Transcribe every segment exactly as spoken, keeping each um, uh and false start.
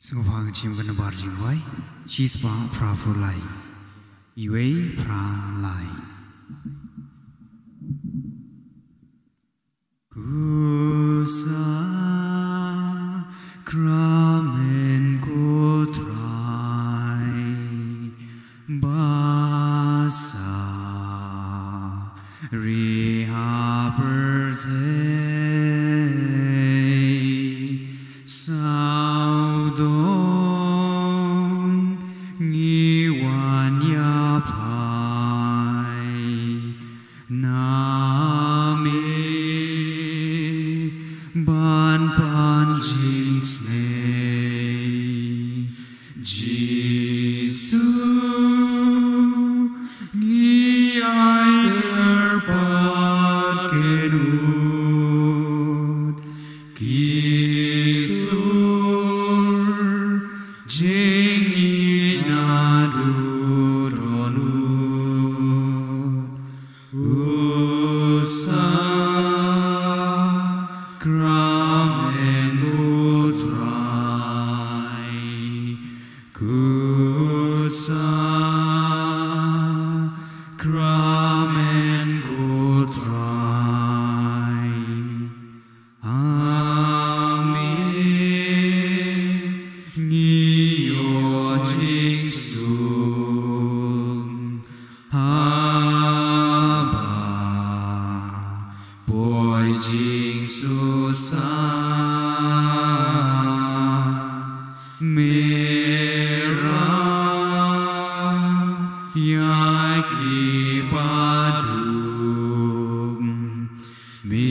Sngewbha ngin shim ka nambar jingduwai, shispah phra phew lai. Iwei phra lai. Ko Sakramen ko Trai, ba sah ri ha pyrthei, sawdong ngi wan ïa phi. Na me ban pan jingsnei, Jisu, ngi ai kyrpad kynnoh. Ki sur jingïeit naduh dohnud. Ko Sakramen ko Trai, ko Sakramen ko Trai. Ha me ngi ïoh jingsuk, haba poi jingsuhsat. Me rai ïa kiba duk, me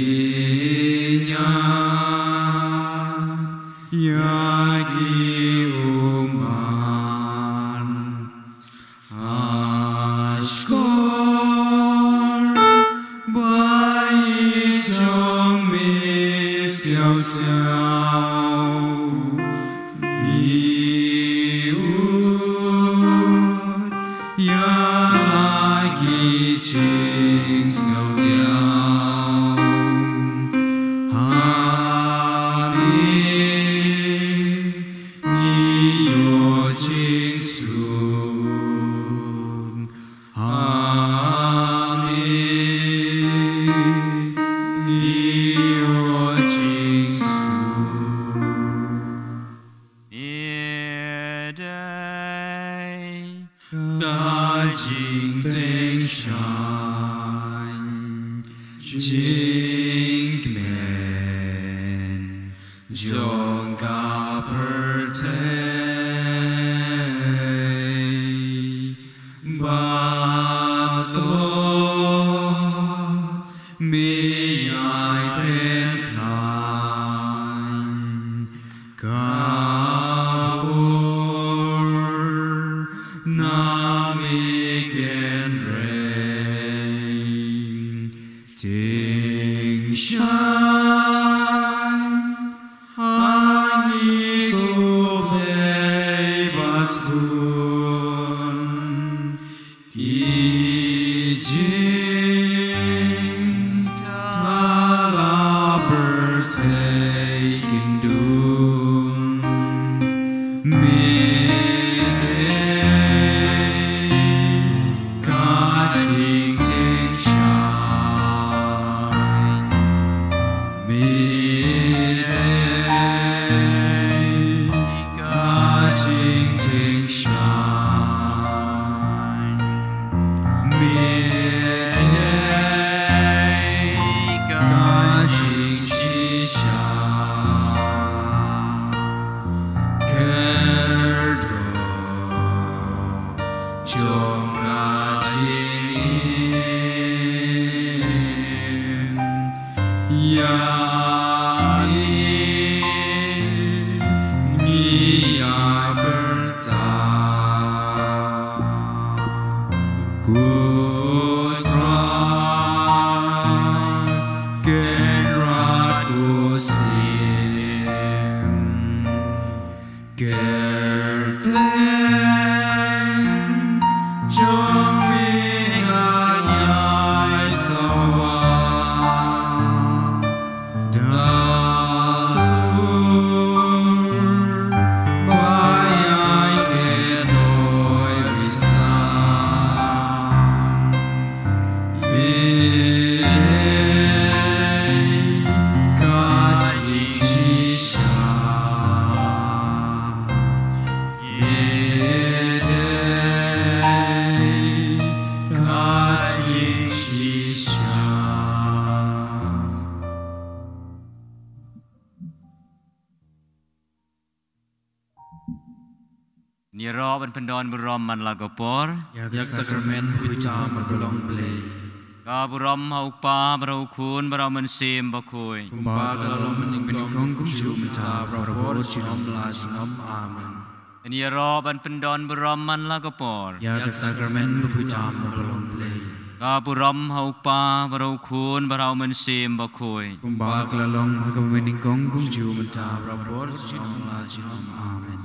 ñiad ïa ki ummat. Ha shkor ba ïeit jong me siaw siaw, ngi ud ïa la ki jingsngewdiaw. Ha me ngi ïoh jingsuk, ha me ngi ïoh jingsuk. Me dei ka jingteng shaiñ, jingkmen jong ka pyrthei. Bad to me ïai pynkhlaiñ, ka bor na me kynreng. Teng shaiñ ha ngi ko bei ba sbun, ki jingthala pyrthei kin dung. Me kei ka jingteng shaiñ, me dei ka jingteng shaiñ, me dei ka jingshisha. Kyrdoh jong ka jingim, ïa ngi ngi ïa pyrta. Ko Trai, Kynrad ko Syiem, kyrteng jong me ngan ïai sawa. Da sur ba Ïaroh ban pyndon burom man la ka por. Ïa ka sakramen bakhuid tam ba long Blei. Ka burom ha U Kpa, bad ha U Khun, bad ha U Mynsiem Bakhuid. Kumba ka la long mynnyngkong, kumjuh mynta, barabor, junom la junom. Amen. Ïaroh ban pyndon burom man la ka por. Ïa ka sakramen bakhuid tam ba long Blei. Ka burom ha U Kpa, bad ha U Khun, bad ha U Mynsiem Bakhuid. Kumba ka la long ha ka mynnyngkong, kumjuh mynta, barabor, junom la junom. Amen.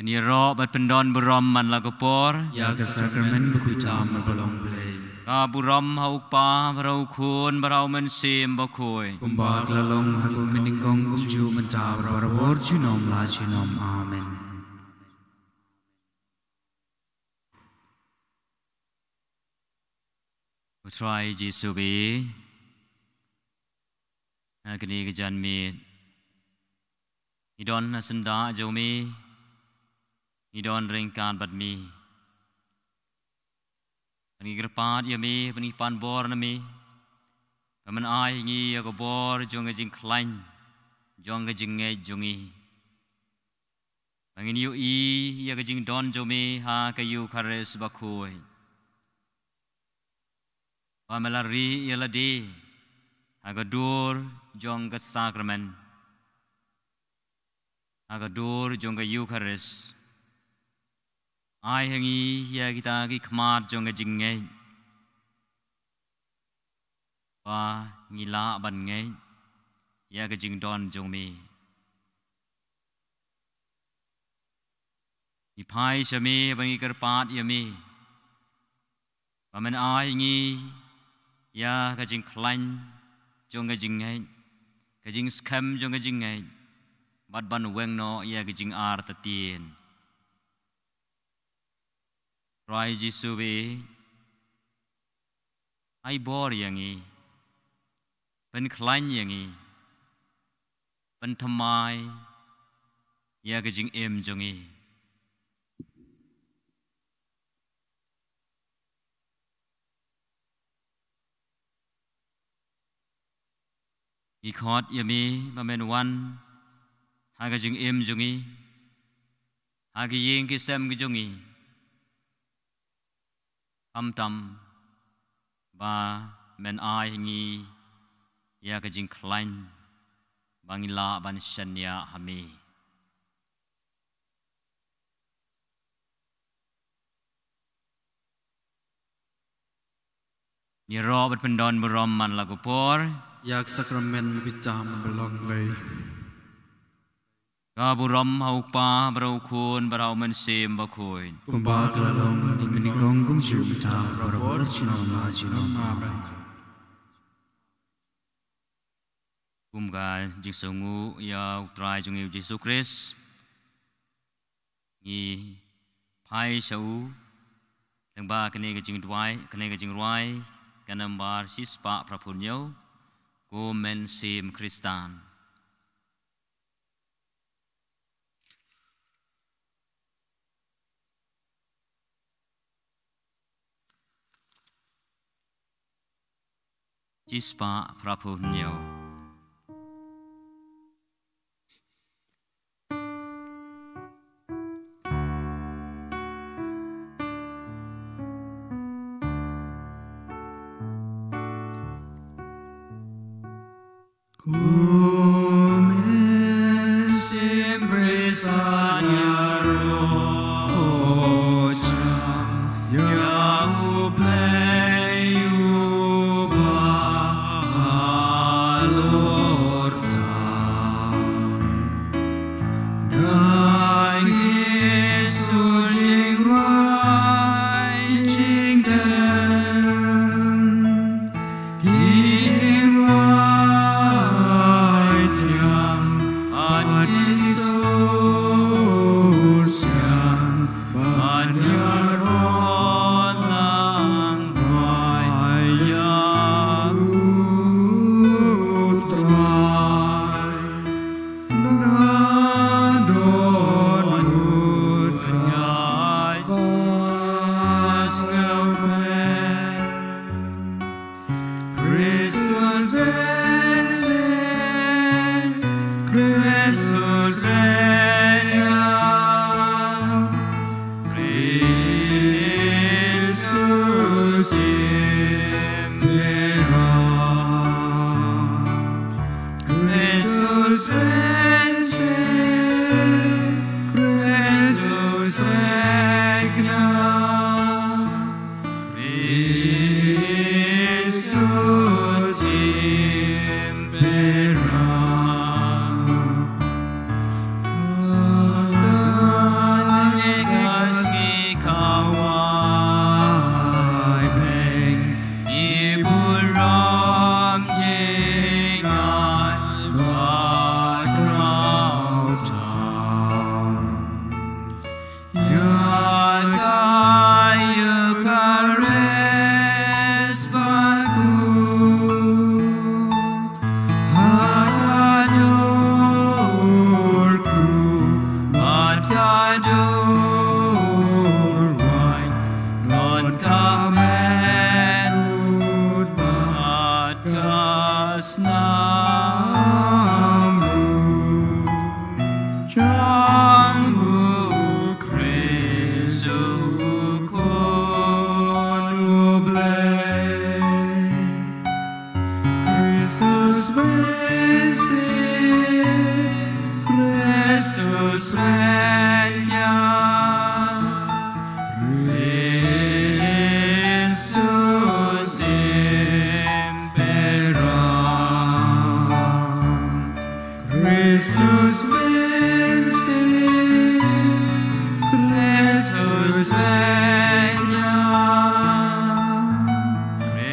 Ïaroh ban pyndon burom man la ka por. Ïa ka sakramen bakhuid tam ba long Blei. Ka burom ha U Kpa, bad ha U Khun, bad ha U Mynsiem Bakhuid. Kumba ka la long ha ka mynnyngkong, kumjuh mynta, barabor, junom la junom. Amen. U Trai Jisu, ba ha kane ka janmiet ngi don ha syndah jong me, ngi don ryngkat bad me. Ngi kyrpad ïa me, ngi pan bor na me, ba men ai ngi ïa ka bor jong ka jingkhlaiñ, jong ka jingngeit jong ngi. Ba ngin ïohi ïa ka jingdon jong me ha ka Eukharist bakhuid. Ba me la rieh ïa lade ha ka dur jong ka sakramen, ha ka dur jong ka Eukharist. Ai ha ngi ïa kita ki khmat jong ka jingngeit, ba ngin lah ban ngeit ïa ka jingdon jong me. Ngi phai sha me, ba ngi kyrpad ïa me, ba men ai ngi ïa ka jingkhlaiñ jong ka jingngeit, ka jingskhem jong ka jingngeit, bad ban weng noh ïa ka jingartatien. Trai Jisu, ba ai bor ïa ngi, pynkhlaiñ ïa ngi, pynthymmai ïa ka jingim jong ngi. Ngi khot ïa me, ba men wan ha ka jingim jong ngi, ha ki ïing ki sem ki jong ngi. Khamtam ba men ai ha ngi ïa ka jingkhlaiñ, ba ngin lah ban shaniah ha me. Ngi ïaroh ban pyndon burom man la ka por. Ïa ka sakramen bakhuid tam ba long Blei. Ka burom ha U Kpa, bad ha U Khun, bad ha U Mynsiem Bakhuid. Kumba ka la long mynnyngkong, kumjuh mynta, barabor, junom la junom. Amen. Kum ka jingsngewnguh ïa U Trai jong ngi U Jisu Khrist, ngi phai sha u lyngba kane ka jingduwai, kane ka jingrwai ka nambar shispah phraphew hynñiew, Ko Mynsiem Khristan. Shispah phraphew hynñiew. Ko Mynsiem Khristan ïaroh jan ïa U Blei uba halor tam. Da ki jingrwai jingteng, ki jingrwai Christus vence, Christus regna, Christus impera. Christus vence, Christus regna, Christus impera. Christus vence, Christus regna, Christus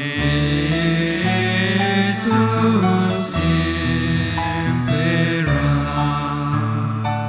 impera.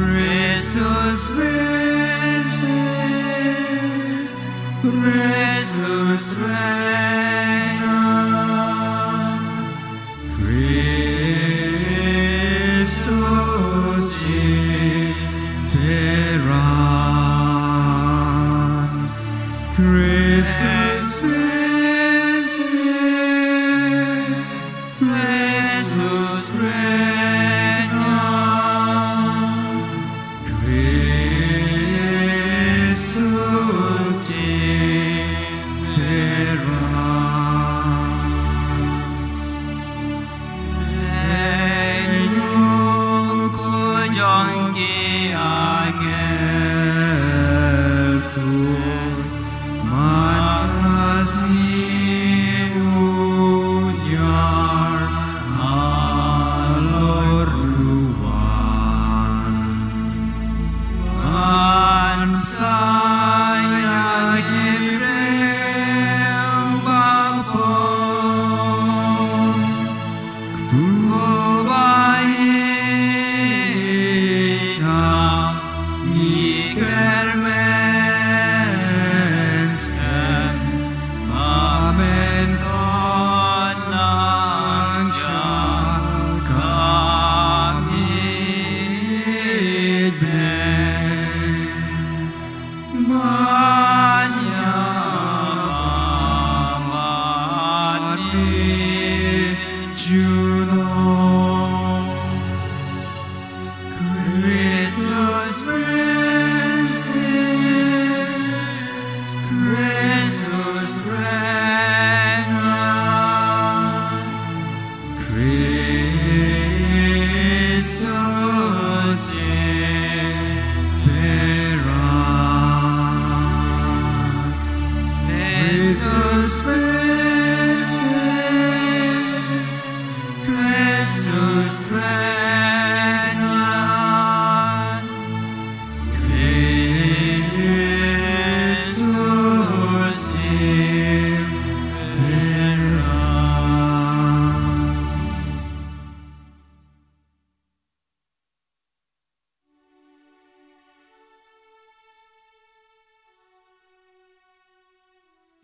Christus vence, Christus regna, Christus impera. Christus vence, Christus regna, Christus impera. Lenyuku jong ki angel kur, man ka sngi u ñiar halor duwan. Ban sa ïa ki briew ba pop. Ktu ba ïeit ha ngi kyrmen stem, ba men don nang sha ka miet bneng. Ban ïa bad ni juno. Christus vence, Christus regna. Christus impera. Christus vence,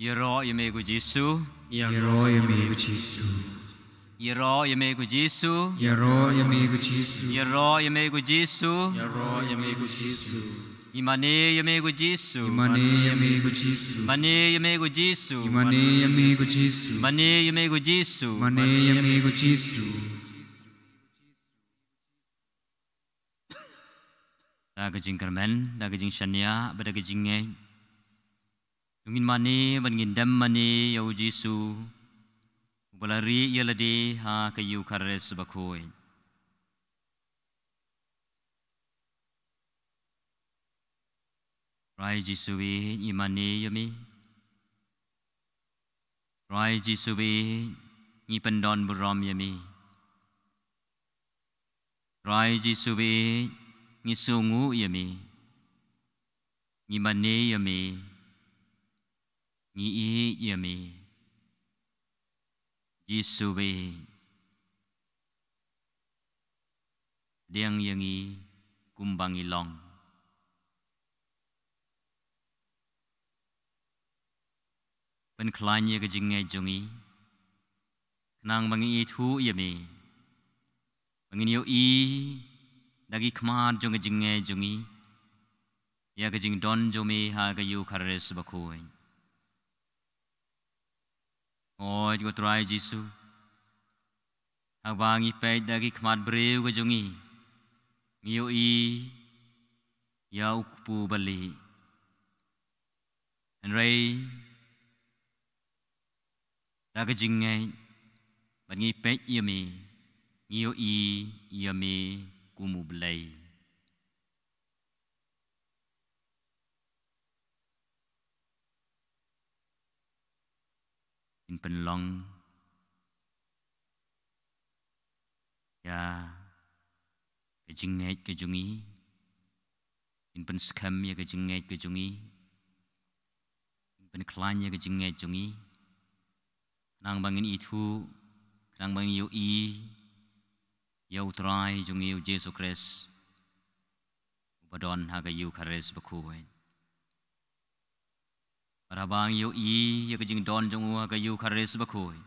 Ïaroh ïa me ko Jisu. Ïaroh ïa me ko Jisu. Ïaroh ïa me ko Jisu. Ïaroh ïa me ko Jisu. Ïaroh ïa me ko Jisu. Ïaroh ïa me ko Jisu. Ïa mane ïa me ko Jisu. Ïa mane ïa me ko Jisu. Mane ïa me ko Jisu. Ïa mane ïa me ko Jisu. Mane ïa me ko Jisu. Mane ïa me ko Jisu. Da ka jingkyrmen, da ka jingshaniah, bad da ka jingngeit. To ngin mane, bad ngin dem mane, ïa u Jisu. Uba la rieh ïa lade, ha ka Ïukharist bakhuid. Trai Jisu ïeit, ngi mane ïa me. Trai Jisu ïeit, ngi pyndon burom ïa me. Trai Jisu ïeit, ngi sngewnguh ïa me. Ngi mane ïa me. Ngi ïeit ïa me. Jisu ïeit. Pdiang ïa ngi kumba ngi long. Pynkhlaiñ ïa ka jingngeit jong ngi. Khnang ba ngin ithuh ïa me. Ba ngin ïohi da ki khmat jong ka jingngeit jong ngi. Ïa ka jingdon jong me ha ka Ïukharist bakhuid. Oi ko Trai Jisu. Haba ngi peit da ki khmat briew ka jong ngi. Ngi ïohi. Ïa u kpu balieh. Hynrei. Da ka jingngeit. Bad ngi peit ïa me. Ngi ïohi ïa me kum u Blei. Ngin pynlong. Ïa. Ka jingngeit ka jong ngi. Ngin pynskhem ïa ka jingngeit ka jong ngi. Ngin pynkhlaiñ ïa ka jingngeit jong ngi. Khnang ba ngin ithuh. Khnang ba ngin ïohi. Ïa u Trai jong ngi u Jisu Khrist. Uba don ha ka Ïukharist bakhuid. Bad haba ngi ïohi ïa ka jingdon jong u ha ka Ïukharist bakhuid.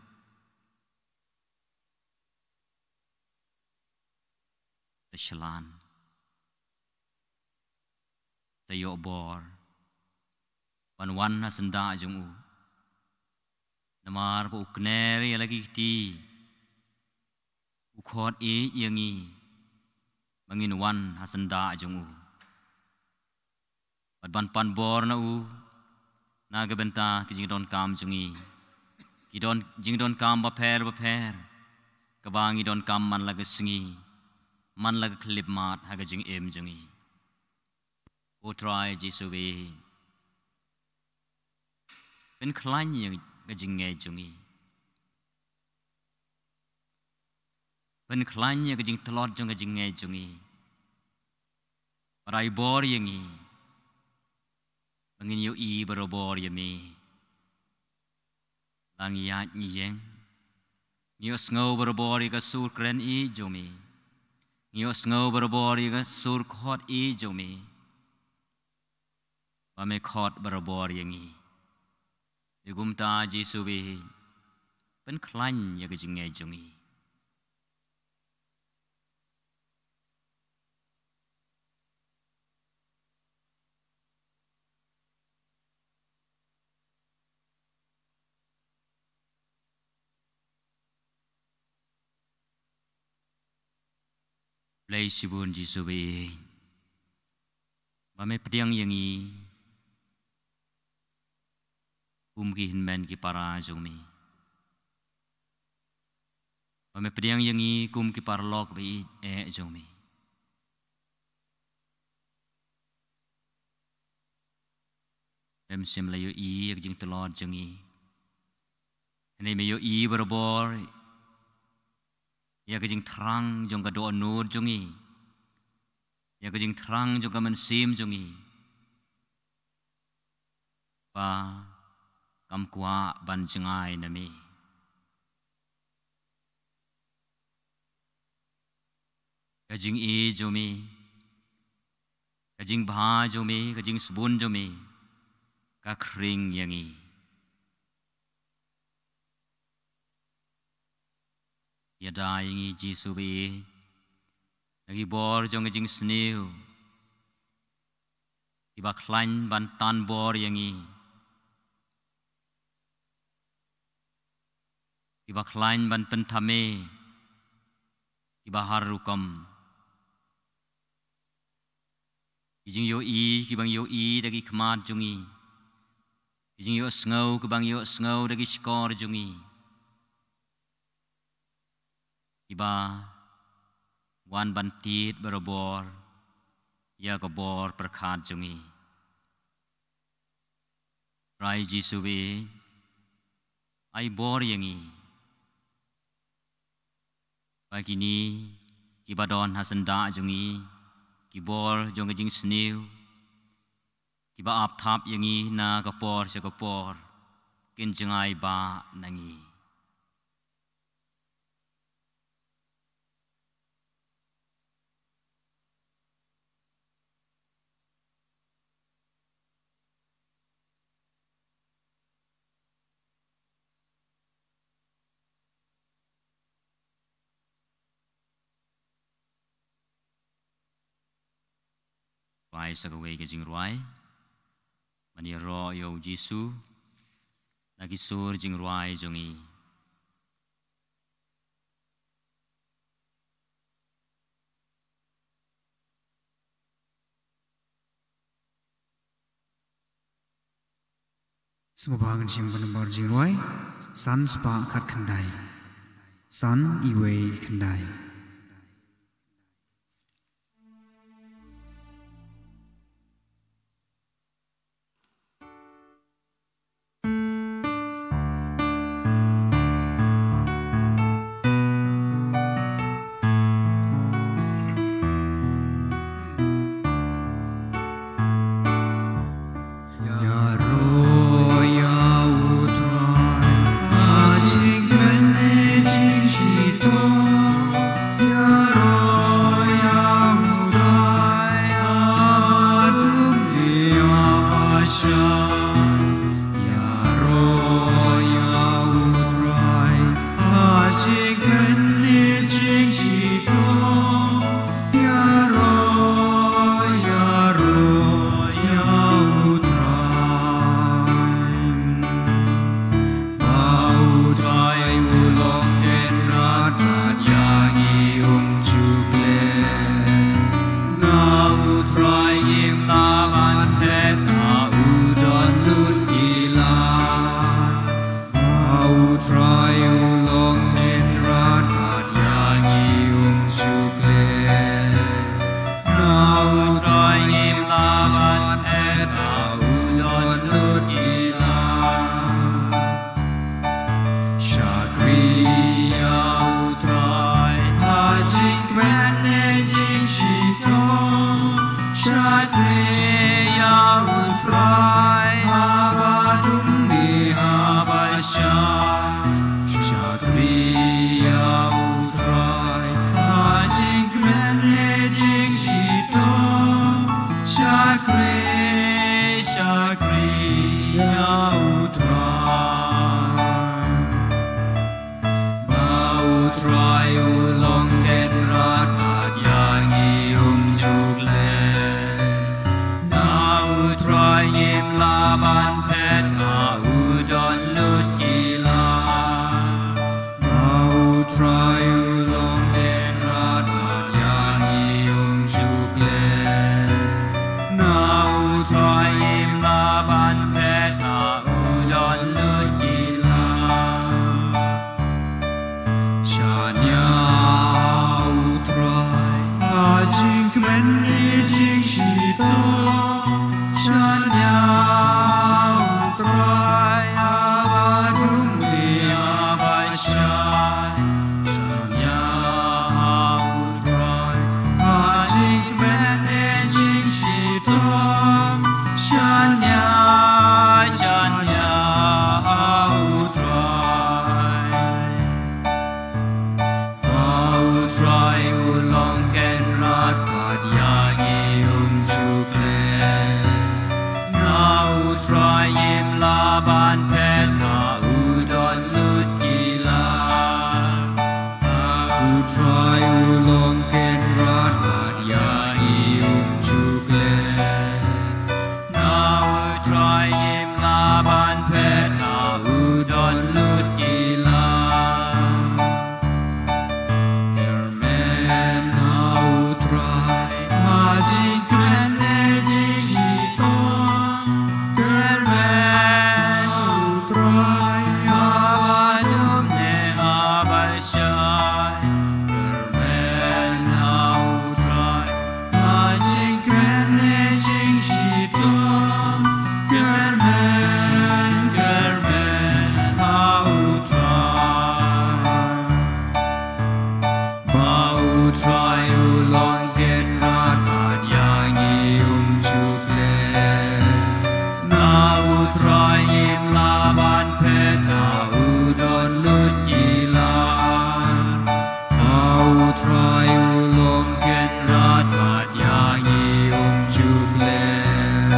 Te shlan. Te ïoh bor. Ban wan ha syndah jong u. Namar ba u kner ïa la ki kti. U khot ïeit ïa ngi. Ba ngin wan ha syndah jong u. Bad ban pan bor na u. Na ka bynta ki jingdonkam jong ngi. Ki don jingdonkam bapher bapher. Kaba ngi donkam man la ka sngi. Man la ka khyllipmat ha ka jingim jong ngi. Ko Trai Jisu ïeit. Pynkhlaiñ ïa ka jingngeit jong ngi. Pynkhlaiñ ïa ka jingtlot jong ka jingngeit jong ngi. Bad ai bor ïa ngi. Ba ngin ïohi barabor ïa me. La ngi ïaid ngi ïeng. Ngi ïohsngew barabor ïa ka sur kren ïeit jong me. Ngi ïohsngew barabor ïa ka sur khot ïeit jong me. Ba me khot barabor ïa ngi. Ïa kumta Jisu ïeit. Pynkhlaiñ ïa ka jingngeit jong ngi. Blei shibun Jisu ïeit. Ba me pdiang ïa ngi. Kum ki hynmen ki para jong me. Ba me pdiang ïa ngi kum ki paralok ba ïeit eh jong me. Mem shym la ïohi ïa ka jingtlot jong ngi. Hynrei me ïohi barabor ïa ka jingthrang jong ka dohnud jong ngi. Ïa ka jingthrang jong ka mynsiem jong ngi. Ba kam kwah ban jngai na me. Ka jingïeit jong me. Ka jingbha jong me, ka jingsbun jong me. Ka khring ïa ngi. Ïada ïa ngi Jisu ba ïeit, na ki bor jong ka jingsniew, kiba khlaiñ ban tan bor ïa ngi, kiba khlaiñ ban pynthame, kiba har rukom. Ki jingïohi kiba ngi ïohi da ki khmat jong ngi, ki jingïohsngew kiba ngi ïohsngew da ki shkor jong ngi, kiba wan ban tied barabor ïa ka bor pyrkhat jong ngi. Trai Jisu ba ïeit, ai bor ïa ngi, ba kine kiba don ha syndah jong ngi, ki bor jong ka jingsniew, kiba ap thap ïa ngi na ka por sha ka por, kin jngai ba na ngi. Rwai sa kawei ka jingrwai ban ïaroh ïa u Jisu na ki sur jingrwai jong ngi. Sngewbha ngin shim ba nambar jingrwai san spah khatkhyndai. San iwei khyndai. Ba U Trai u long Kynrad bad ïa ngi um shu klet. Na U Trai ngim lah ban phet, ba u don lut ki lad. Shakri ïa U Trai ha jingkmen ne jingshitom. Shakri ïa U Trai haba dum ne haba shai. Shakri ïa U Trai ha jingkmen ne jingshitom. Shakri, shakri ïa U Trai. Ba U Trai u long Kynrad bad ïa ngi um shu klet. Na U Trai ngim lah ban phet, ba u don lut ki lad. Ba U Trai u long Kynrad bad ïa ngi um shu klet. Na U Trai ngim lah ban phet, ba u don lut ki lad. Shaniah U Trai ha jingkmen ne jingshitom. Shaniah U Trai haba dum ne haba shai. Shaniah U Trai ha jingkmen ne jingshitom. Shaniah, shaniah U Trai. Ba U Trai u long Kynrad bad ïa ngi um shu klet. Na U Trai ngim lah ban phet, ba u don lut ki lad. Na Trai u long kynrad bad ïa ngi um ju klet. Na u Trai ngim lah ban phet, ha u don lut ki lad. Kyrmen ha u Trai, ha jingkren ne jingshitom. Kyrmen ha u Trai, ha ba dum ne ha ba shai. Kyrmen ha u Trai, ha jingkren ne jingshitom. Kyrmen, kyrmen ha u Trai. Ba u Trai u long kynrad bad ïa ngi um ju klet. Na u Trai ngim lah ban phet, ha u don lut ki lad. Ba u Trai u long kynrad bad ïa ngi um ju klet.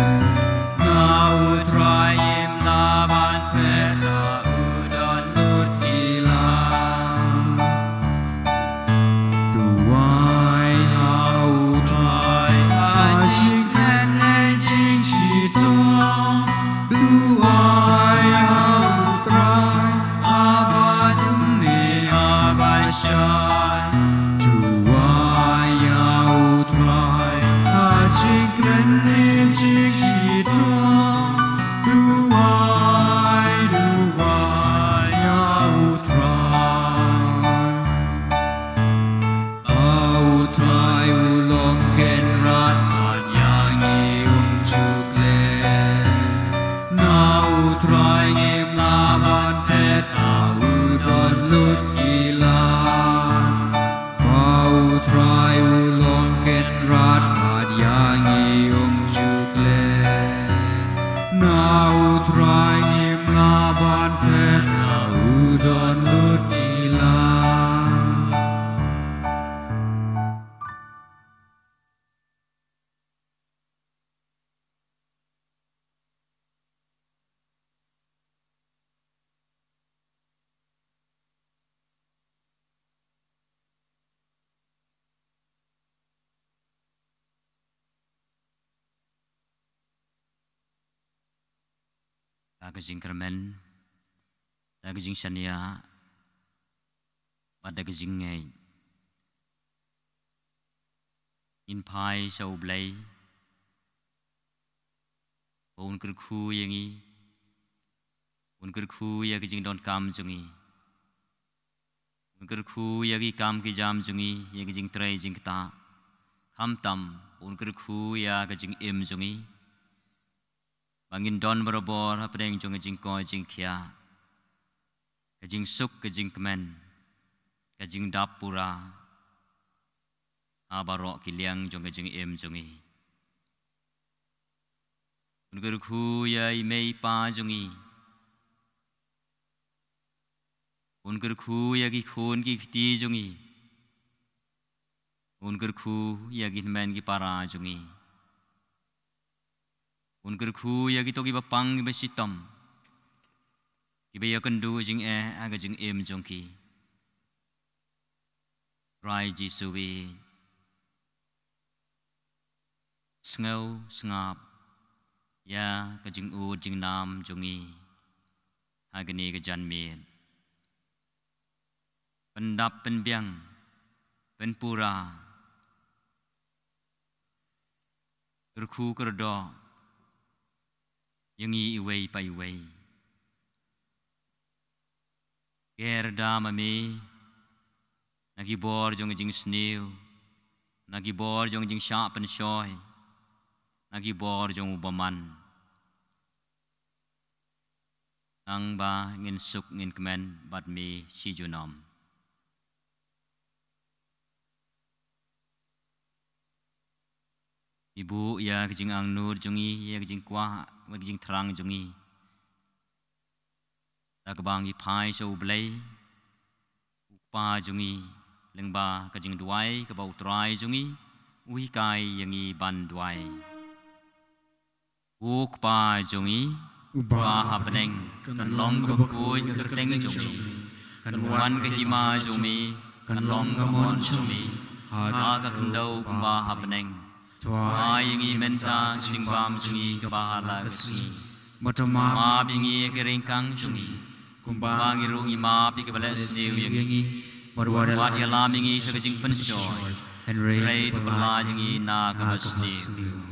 Na u Trai ngim lah ban phet, ha u don lut ki lad. Duwai ha u Trai ha jingkren ne jingshitom. Duwai ha u Trai ha ba dum ne ha ba shai. Duwai ha u Trai ha jingkren ne jingshitom. Duwai, duwai ha u Trai. Ba u Trai u long kynrad bad ïa ngi um ju klet. Na u Trai ngim lah ban phet, ha u don lut ki lad. Ba u Trai u long kynrad bad ïa ngi um ju klet. Na u Trai ngim lah ban phet, ha u don lut ki lad. Da ka jingkyrmen, da ka jingshaniah, bad da ka jingngeit, ngin phai sha U Blei. Ba un kyrkhu ïa ngi, un kyrkhu ïa ka jingdonkam jong ngi, un kyrkhu ïa ki kam ki jam jong ngi, ïa ka jingtrei jingktah. Khamtam, un kyrkhu ïa ka jingim jong ngi. Ba ngin don barabor hapdeng jong ka jingkoit jingkhiah, ka jingsuk ka jingkmen, ka jingdap pura ha baroh ki liang jong ka jingim jong ngi. Un kyrkhu ïa i mei i pa jong ngi. Un kyrkhu ïa ki khun ki kti jong ngi. Un kyrkhu ïa ki hynmen ki para jong ngi. Un kyrkhu ïa kito kiba pang kiba shitom, kiba ïakynduh jingeh ha ka jingim jong ki. Trai Jisu, sngewsngap ïa ka jingud jingnam jong ngi ha kane ka janmiet. Pyndap pynbiang, pynpura, kyrkhu kyrdoh ïa ngi iwei pa iwei. Ker da ma me na ki bor jong ka jingsniew, na ki bor jong ka jingshah pynshoi, na ki bor jong u bymman. Nang ba ngin suk ngin kmen bad me shi junom. Ngi buh ïa ka jingangnud jong ngi, ïa ka jingkwah bad ka jingthrang jong ngi. Da kaba ngi phai sha U Blei, U Kpa jong ngi, lyngba ka jingduwai kaba U Trai jong ngi u hikai ïa ngi ban duwai. Ko Kpa jong ngi, uba ha bneng, kan long kaba khuid ka kyrteng jong me, kan wan ka hima jong me, kan long ka mon jong me ha ka khyndew kumba ha bneng. To ai ïa ngi mynta ka jingbam jong ngi kaba ha la ka sngi. Bad to map ïa ngi ïa ki ryngkang jong ngi kumba ngi ruh ngi map ïa kiba leh sniew ïa ngi. Bad wat ïalam ïa ngi sha ka jingpynshoi, hynrei to pyllait ïa ngi na kaba sniew.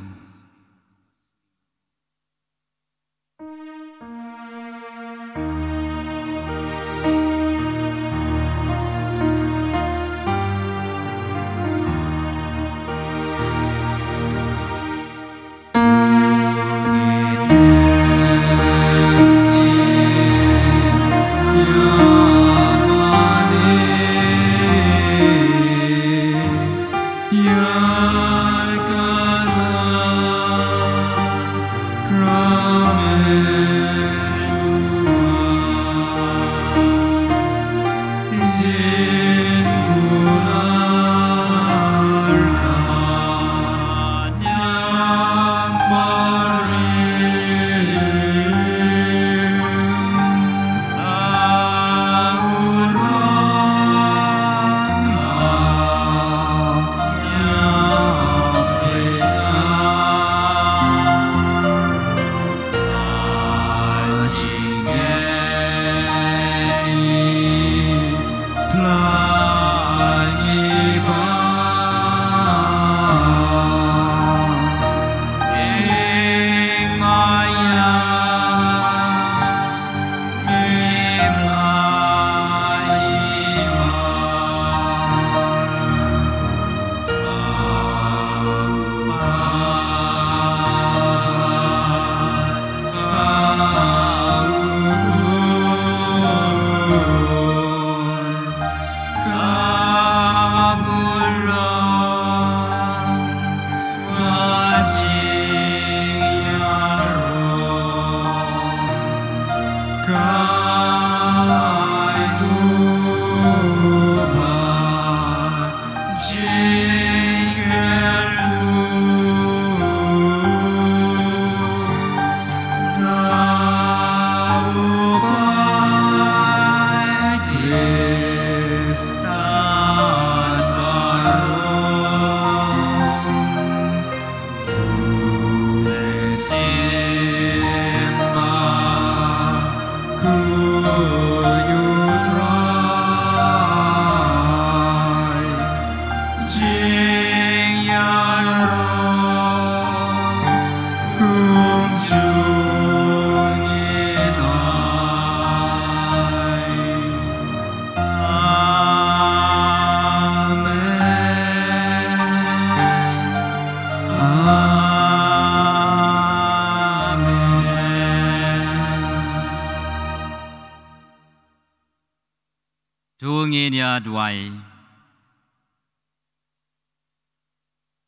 To ngin ïa duwai.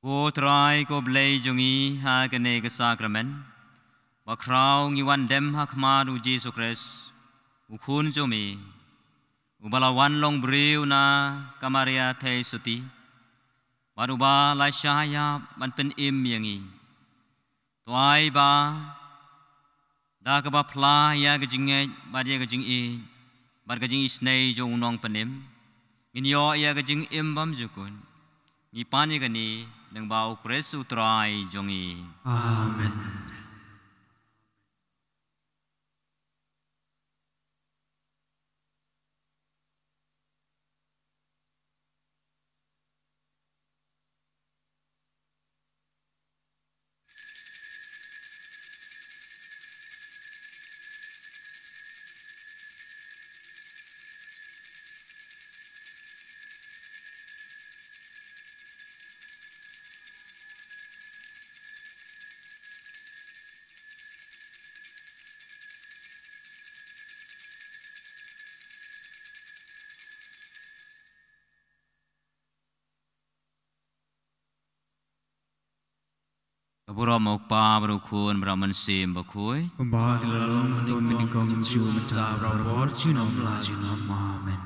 Ko Trai ko Blei jong ngi, ha kane ka sakramen bakhraw ngi wan dem ha khmat u Jisu Khrist, u Khun jong me, uba la wan long briew na ka Maria Theisotti, bad uba la shah ïap ban pynim ïa ngi. To ai ba da kaba phla ïa ka jingngeit bad ïa ka jingïeit bad ka jingisynei jong u Nongpynim, ngin ïoh ïa ka jingim bymjukut. Ngi pan ïa kane lyngba u Khrist u Trai jong ngi. Amen. Ka burom u Kpa bad u Khun bad u Mynsiem Bakhuid. Kumba ka la long haduh kaba nyngkong, mynta bad barabor, junom la junom. Amen.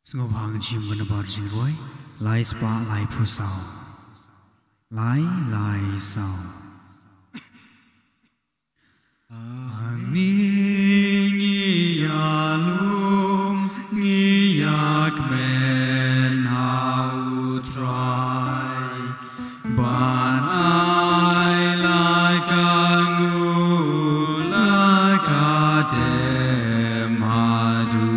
Sngewbha ngin shim ka nambar jingrwai lai spah laiphew saw. Lai lai saw. Hangne ngi ïalum, ngi ïakmen ha U Trai. Ban ai la ka nguh, la ka dem haduh.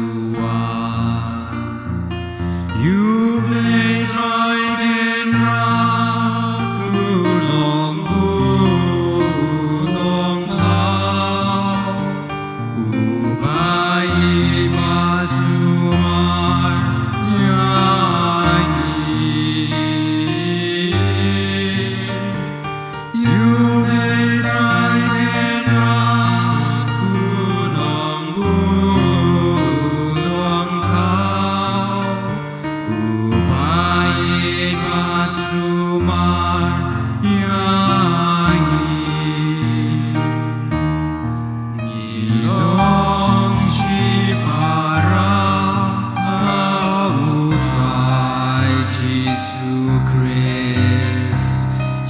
U Blei Trai Kynrad, u long buh, u long thaw, uba ïeit ba sumar ïa ngi. U Blei Trai Kynrad, u long buh, u long thaw, uba ïeit ba sumar ïa ngi. Ngi long shipara ha U Trai Jisu Khrist.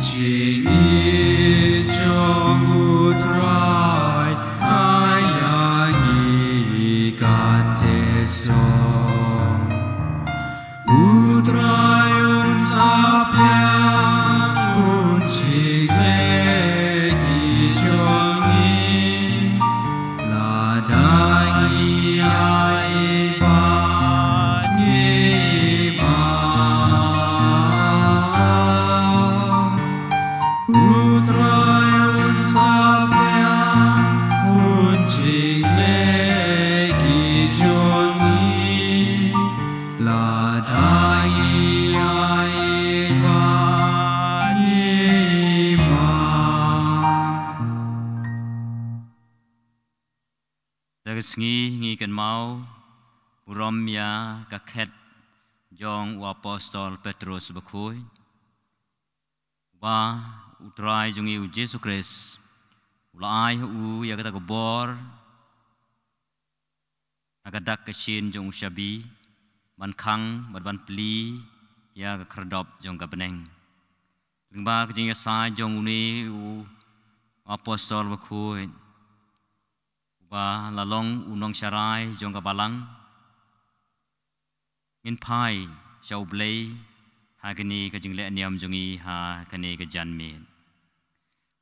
Jingïeit jong U Trai ai ïa ngi katto song. U Trai un saphriang, un jingleh ki jong ngi, lada ngi ïai bad ngi map. U Trai un saphriang, un jingleh ki jong ngi, lada ngi ïai bad ngi map. Da ka sngi ngi kynmaw burom ïa ka khet jong u Apostol Petros Bakhuid, uba U Trai jong ngi U Jisu Khrist u la ai ha u ïa kata ka bor ha ka dak ka shin jong u shabi, ban khang bad ban plie ïa ka khyrdop jong ka bneng. Lyngba ka jingïasaid jong une u Apostol Bakhuid, uba la long u nongsharai jong ka Balang, ngin phai sha U Blei ha kane ka jingleh niam jong ngi ha kane ka janmiet.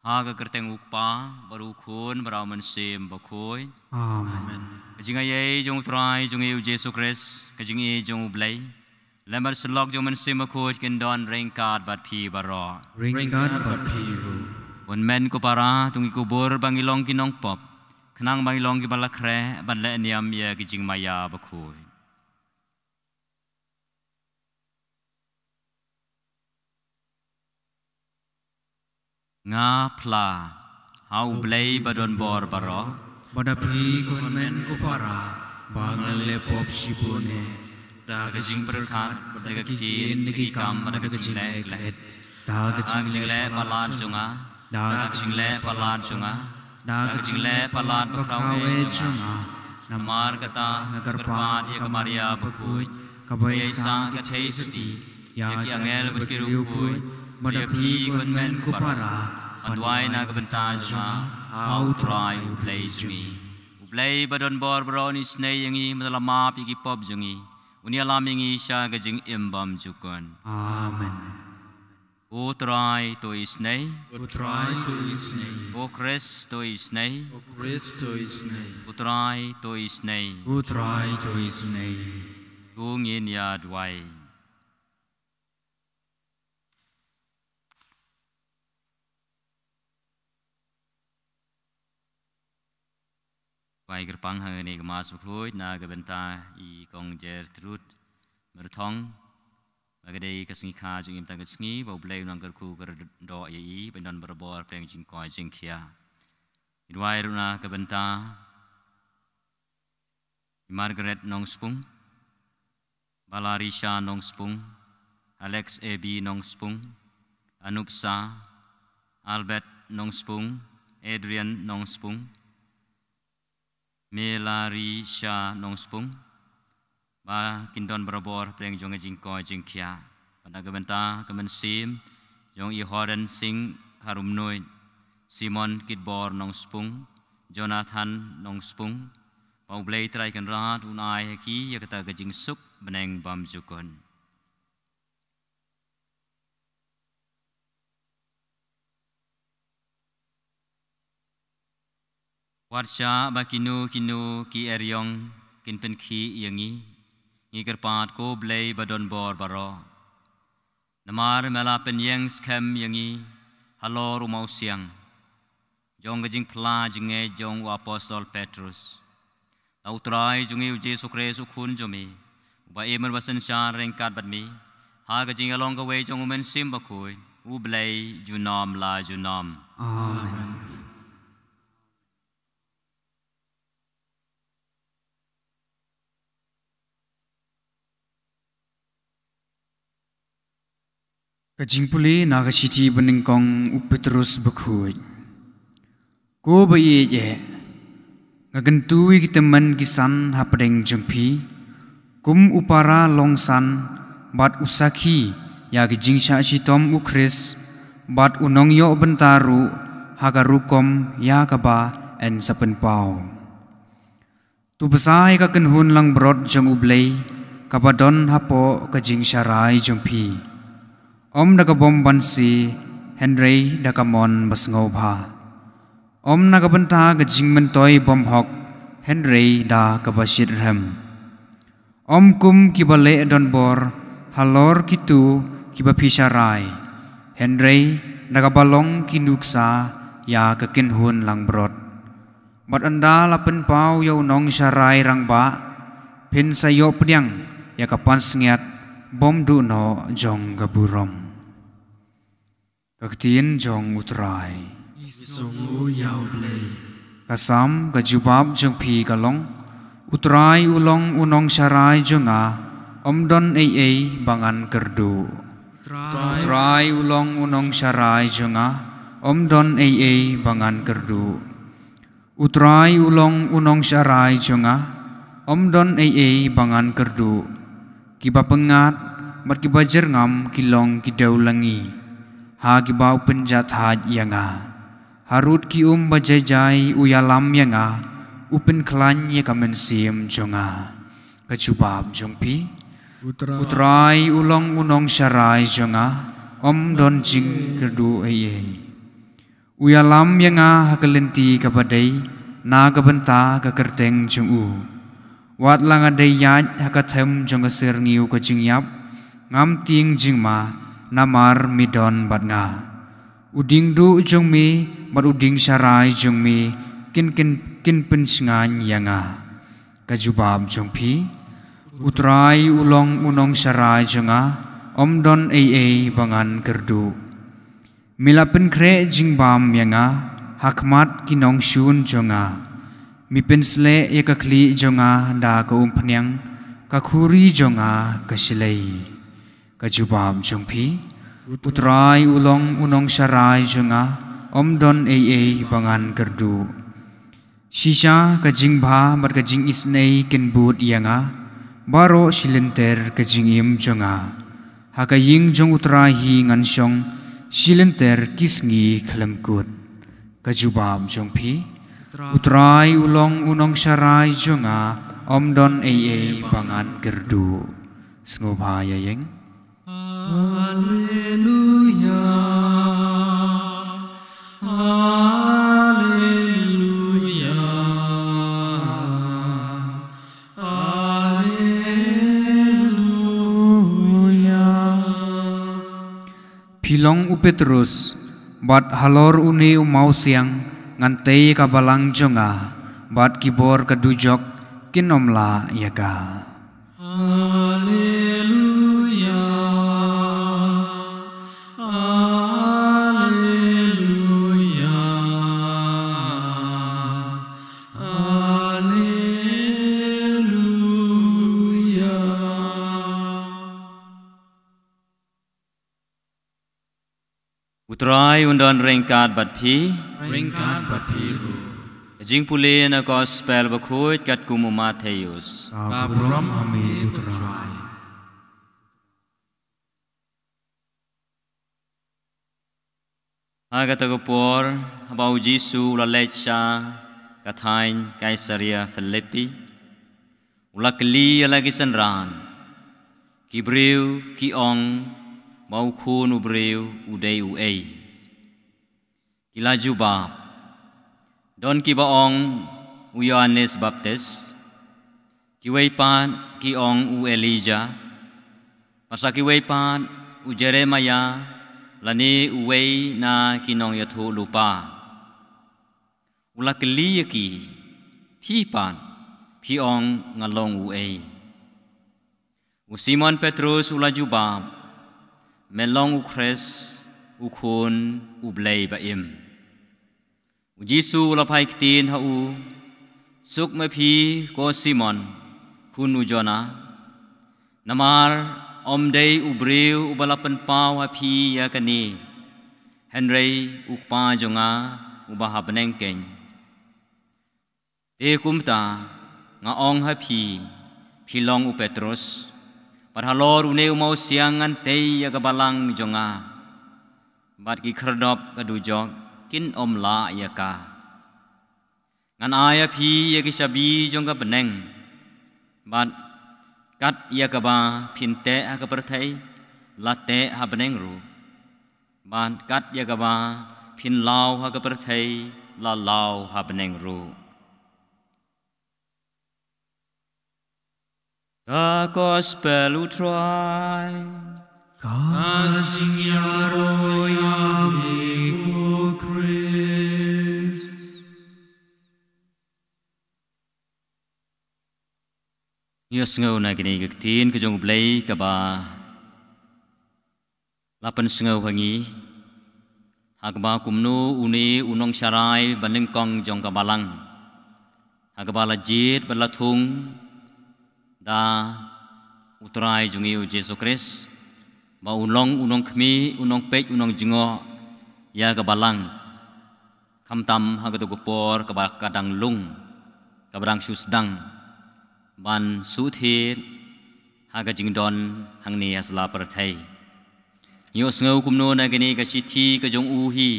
Ha ka kyrteng U Kpa bad U Khun bad U Mynsiem Bakhuid. Amen. Ka jingaiei jong U Trai jong ngi U Jisu Khrist, ka jingïeit jong U Blei, lem bad syllok jong U Mynsiem Bakhuid kin don ryngkat bad phi baroh. Ryngkat bad phi ruh. Ko hynmen ko para, to ngi kubur ba ngi long ki nongpop, khnang ba ngi long kiba la khreh ban leh niam ïa ki jingmaïa bakhuid. Nga phla ha U Blei ba don bor baroh, bad ha phi ko hynmen ko para, ba nga la leh pop shibun eh, da ka jingpyrkhat, da ka ktien, da ki kam, da ka jingleh klet, da ka jingleh palat jong nga, da ka jingleh palat jong nga, da ka jingleh palat bakhraw eh jong nga. Namar kata nga kyrpad ïa ka Maria bakhuid, kaba ïaisah ka theisotti, ïa ki angel bad ki riewkhuid, bad ïa phi ko hynmen ko para, ban duwai na ka bynta jong nga ha U Trai U Blei jong ngi. U Blei ba don bor baroh un isynei ïa ngi, bad un ïalam ïa ki pop jong ngi, un ïalam ïa ngi sha ka jingim bymjukut. Amen. U Trai to isynei. U Trai to isynei. U Khrist to isynei. U Khrist to isynei. U Trai to isynei. U Trai to isynei. To ngin ïa duwai. Bai kyrpang ha kane ka Mass bakhuid na ka bynta i Kong Gertrude Myrthong, ba ka dei ka sngi kha jong i mynta ka sngi, ba U Blei u nang kyrkhu kyrdoh ïa i, ban don barabor pdeng jingkoit jingkhiah. I duwai ruh na ka bynta i Margaret Nongspung, Balarisha Nongspung, Alex A B Nongspung, Anupsa, Albert Nongspung, Adrian Nongspung, Melarisha Nongspung, ba kin don barabor hapdeng jong ka jingkoit jingkhiah. Bad na ka bynta ka mynsiem jong i Horen Singh Kharumnuid, Simon Kitbor Nongspung, Jonathan Nongspung, ba U Blei Trai Kynrad un ai ha ki ïa kata ka jingsuk bneng bymjukut. Wat shah ba kino kino ki eriong kin pynkhih ïa ngi, ngi kyrpad ko Blei ba don bor baroh. Namar me la pynïeng skhem ïa ngi halor u mawsiang jong ka jingphla jingngeit jong u apostol Petrus. Da U Trai jong ngi U Jisu Khrist U Khun jong me, uba im bad synshar ryngkat bad me ha ka jingïalong kawei jong U Mynsiem Bakhuid, U Blei junom la junom. Amen. Ka jingpule na ka shithi banyngkong u Petrus Bakhuid. Ko ba ïeit eh, nga kyntu ïa ki tymmen ki san hapdeng jong phi, kum u para long san bad u sakhi ïa ki jingshah shitom U Khrist, bad u nongïoh bynta ruh ha ka rukom ïa kaba yn sa pynpaw. To bsa ïa ka kynhun langbrot jong U Blei kaba don hapoh ka jingsharai jong phi, ym da ka bym banse, hynrei da ka mon ba sngewbha. Ym na ka bynta ka jingmyntoi bymhok, hynrei da kaba shitrhem. Ym kum kiba leh donbor halor kito kiba phi sharai, hynrei da kaba long ki nuksa ïa ka kynhun langbrot. Bad ynda la pynpaw ïa u nongsharai rangbah, phin sa ïoh pdiang ïa ka pansngiat bymduh noh jong ka burom. Ka ktien jong U Trai. Ngi sngewnguh ïa U Blei. Ka Salm, ka jubab jong phi ka long: U Trai u long u nongsharai jong nga, ym don ei ei ba ngan kyrduh. U Trai u long u nongsharai jong nga, ym don ei ei ba ngan kyrduh. U Trai u long u nongsharai jong nga, ym don ei ei ba ngan kyrduh. Kiba pyngngad bad kiba jyrngam ki long ki dewlynngi ha kiba u pynjahthait ïa nga. Harud ki um ba jai jai u ïalam ïa nga, u pynkhlaiñ ïa ka mynsiem jong nga. Ka jubab jong phi. U Trai u long u nongsharai jong nga, ym don jingkyrduh ei ei. U ïalam ïa nga ha ka lynti kaba dei na ka bynta ka kyrteng jong u. Wat la nga dei ïaid ha ka them jong ka syrngiew ka jingïap, ngam tieng jingma, namar me don bad nga. U diengduh jong me bad u dieng sharai jong me kin, kin, kin pynshngaiñ ïa nga. Ka jubab jong phi. U Trai u long u nongsharai jong nga, ym don ei ei ba ngan kyrduh. Me la pynkhreh jingbam ïa nga ha khmat ki nongshun jong nga. Me pynsleh ïa ka khlieh jong nga da ka umphniang, ka khuri jong nga ka shlei. Ka jubab jong phi. U Trai u long u nongsharai jong nga, ym don ei ei ba ngan kyrduh. Shisha ka jingbha bad ka jingisynei kin bud ïa nga, baroh shilynter ka jingim jong nga. Ha ka ïing jong U Trai hi ngan shong, shilynter ki sngi khlem kut. Ka jubab jong phi. U Trai u long u nongsharai jong nga, ym don ei ei ba ngan kyrduh. Sngewbha ïa ïeng. Haleluya, haleluya, haleluya. Phi long u Petrus, bad halor une u mawsiang ngan tei ka balang jong nga, bad ki bor ka dujok kin ym lah ïa ka. Haleluya, haleluya, haleluya. U Trai un don ryngkat bad phi. Ryngkat bad phi ruh. Jingpule na Gospel bakhuid katkum u Mathaios. Ka burom ha me, U Trai. Ha kata ka por, haba u Jisu u la leit sha ka thaiñ Kaisaria Philippi, u la kylli ïa la ki synran, "Ki briew ki ong ba u Khun u Briew u dei uei?" Ki la jubab, "Don kiba ong u Ïoannis Baptis, kiwei pat ki ong u Elijah, bad sa kiwei pat u Jeremiah, lane uwei na ki nongïathuhlypa." U la kylli ïa ki, "Phi pat, phi ong nga long uei?" U Simon Petrus u la jubab, "Me long u Khrist, u Khun u Blei ba-im." U Jisu u la phai ktien ha u, "Suk ma phi, ko Simon, khun u Jonah, namar ym dei u briew uba la pynpaw ha phi ïa kane, hynrei u Kpa jong nga uba ha bneng keiñ. Te kumta nga ong ha phi, phi long u Petrus, bad halor une u mawsiang ngan tei ïa ka balang jong nga, bad ki khyrdop ka dujok kin ym lah ïa ka. Ngan ai ha phi ïa ki shabi jong ka bneng, bad kat ïa kaba phin teh ha ka pyrthei, la teh ha bneng ruh, bad kat ïa kaba phin law ha ka pyrthei, la law ha bneng ruh." Ka Gospel U Trai. Ka jingïaroh ïa me, ko Khrist. Ngi ïohsngew na kine ki ktien ka jong U Blei kaba la pynsngew ha ngi, ha kaba kumno une u nongsharai banyngkong jong ka balang, ha kaba la jied bad la thung da U Trai jong ngi U Jisu Khrist, ba un long u nongkhmih, u nongpeit, u nongjngoh ïa ka balang. Khamtam ha kato ka por kaba ka dang lung, kaba dang shu sdang ban shu thied ha ka jingdon hangne ha sla pyrthei. Ngi ïohsngew kumno na kane ka shithi ka jong u hi,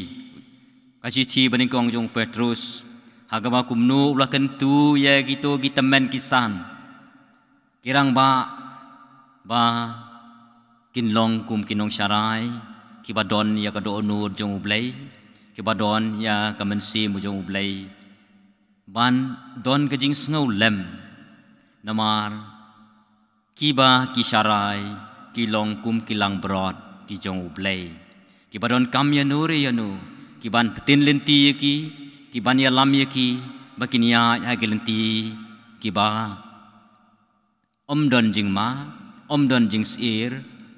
ka shithi banyngkong jong u Petrus, ha kaba kumno u la kyntu ïa kito ki tymmen ki san, ki rangbah, ba kin long kum ki nongsharai kiba don ïa ka dohnud jong U Blei, kiba don ïa ka mynsiem jong U Blei, ban don ka jingsngewlem. Namar kiba ki sharai ki long kum ki langbrot ki jong U Blei, kiba donkam ïano re ïano, kiban pyntin lynti ïa ki, kiban ïalam ïa ki ba kin ïaid ha ki lynti kiba ym don jingma, ym don jingsyier,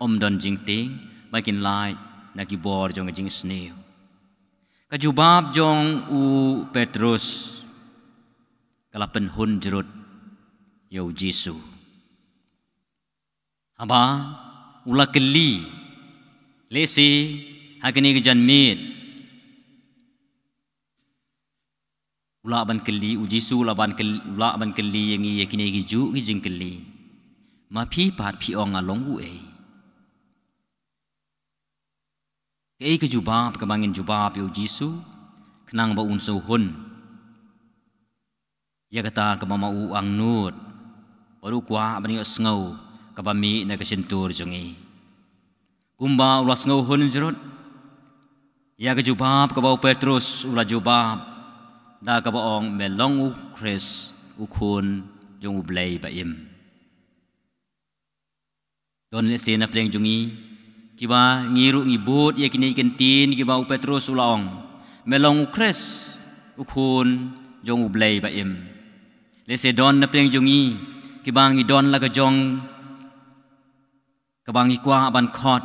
ym don jingtieng, ba kin lait na ki bor jong ka jingsniew. Ka jubab jong u Petrus ka la pynhun jrut ïa u Jisu. Haba u la kylli, lehse ha kane ka janmiet, u lah ban kylli, u Jisu u lah ban kyl-, u lah ban kylli ïa ngi ïa kine ki juh ki jingkylli. Ma phi pat phi ong nga long uei? Kaei ka jubab kaba ngin jubab ïa u Jisu, khnang ba un sngewhun ïa kata kaba ma u angnud, bad u kwah ban ïohsngew kaba mih na ka shyntur jong ngi. Kumba u la sngewhun jrut ïa ka jubab kaba u Petrus u la jubab, da kaba ong, me long u Khrist, u Khun jong U Blei ba-im. Don lehse na pdeng jong ngi kiba ngi ruh ngi bud ïa kine ki ktien kiba u Petrus u la ong, me long u Khrist, u Khun jong U Blei ba-im. Lehse don na pdeng jong ngi kiba ngi don la ka jong kaba ngi kwah ban khot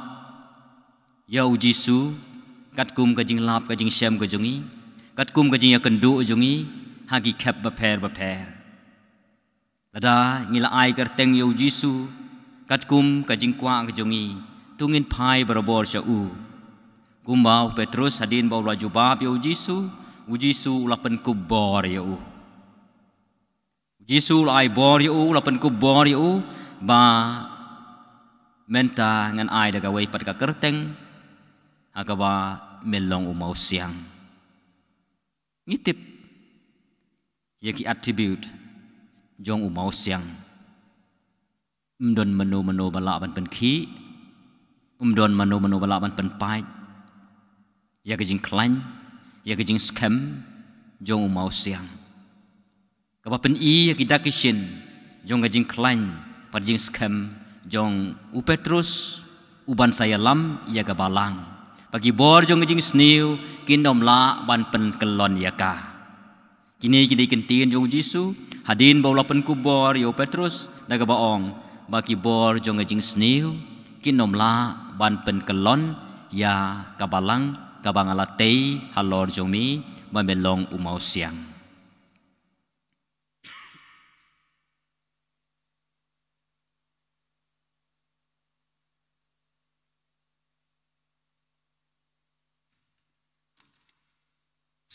ïa u Jisu katkum ka jinglap ka jingshem ka jong ngi, katkum ka jingïakynduh jong ngi ha ki khep bapher bapher. Lada ngi la ai kyrteng ïa u Jisu katkum ka jingkwah ka jong ngi, to ngin phai barabor sha u. Kumba u Petrus hadien ba u la jubab ïa u Jisu, U Jisu u la pynkup bor ïa u. U Jisu u la ai bor ïa u, u la pynkup bor ïa u, ba mynta ngan ai da kawei pat ka kyrteng, ha kaba men long u mawsiang. Ngi tip ïa ki attribute jong u mawsiang. Ym don mano mano ba lah ban pynkhih, ym don mano mano ba lah ban pynpait ïa ka jingkhlaiñ, ïa ka jingskhem jong u mawsiang. Kaba pyni ïa ki dak ki shin jong ka jingkhlaiñ bad jingskhem jong u Petrus, u ban sa ïalam ïa ka balang, ba ki bor jong ka jingsniew kin ym lah ban pynkyllon ïa ka. Kine ki dei ki ktien jong u Jisu hadien ba u la pynkup bor ïa u Petrus da kaba ong, ba ki bor jong ka jingsniew kin ym lah ban pynkyllon ïa ka balang kaba nga la tei halor jong me, ba me long u mawsiang.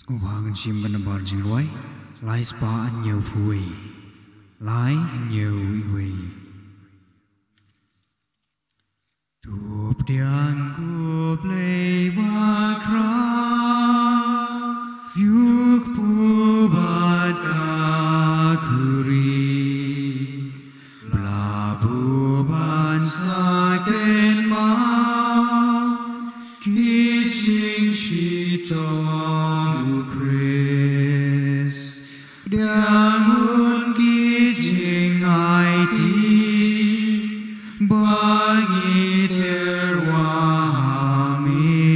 Sngewbha ngin shim ka nambar jingrwai lai spah hynñiew phew wei. Lai hynñiew wei. To pdiang ko Blei bakhraw, ïa u kpu bad ka khuri, ba la buh ban sa kynmaw ki jingshitom u Khrist. Pdiang un ki jingaiti ba ngi tyrwa ha me.